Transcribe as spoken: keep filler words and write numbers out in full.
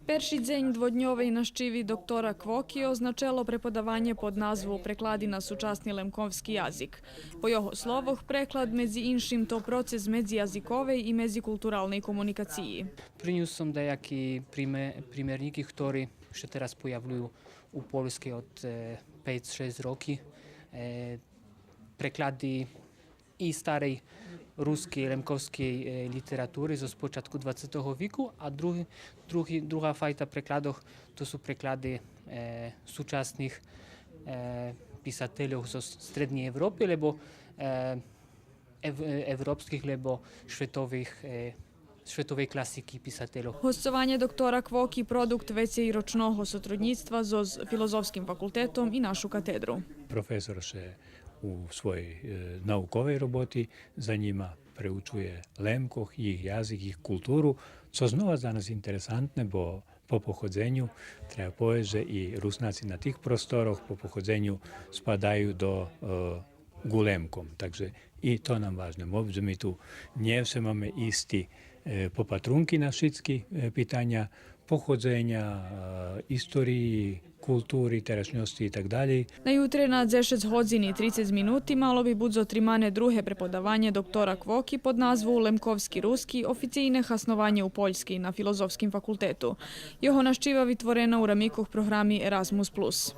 Перши дзень дводньовей нащиви доктора Квоки означело преподаванє под назву Преклади на сучасни лемковски язик. По його словох, преклад, медзи иншим, то процес медзиязиковей и медзикултуралней комуникациї. Принюс сом даяки приме-, примернїки, хтори ше тераз появлюю у Польскей од, е, пейц-шейсц роки. Е, преклади и старей рускей, лемковскей, е, литератури зоз початку двацетого вику, а други, други, друга файта прекладох то су преклади, е, сучасних, е, писательох зоз Стредней Европи, лебо, е, ев-, е, европских, лебо шветових, е, шветовей класики писательох. Госцованє доктора Квоки продукт вецейрочного сотруднїцтва зоз Филозофским факултетом и нашу катедру. Професор ше у своєй, е, науковей роботи занїма, преучує Лемкох, їх язик, їх културу, цо знова за нас интересантне, бо по походзеню, треба повесц же и Руснаци на тих просторох по походзеню спадаю до, е, ґу Лемком. Так же и то нам важне. Може ми ту нє все маме исти, е, попатрунки на шицки, е, питаня походзеня, е, историї, култури, терашньосци и так далєй. Наютре на дзешец годзин и трицец минути мало би буц отримане друге преподаванє доктора Квоки под назву Лемковски руски, официйне хаснованє у Польскей на Филозофским факултету. Його нащива витворена у рамикох програми Еразмус плюс.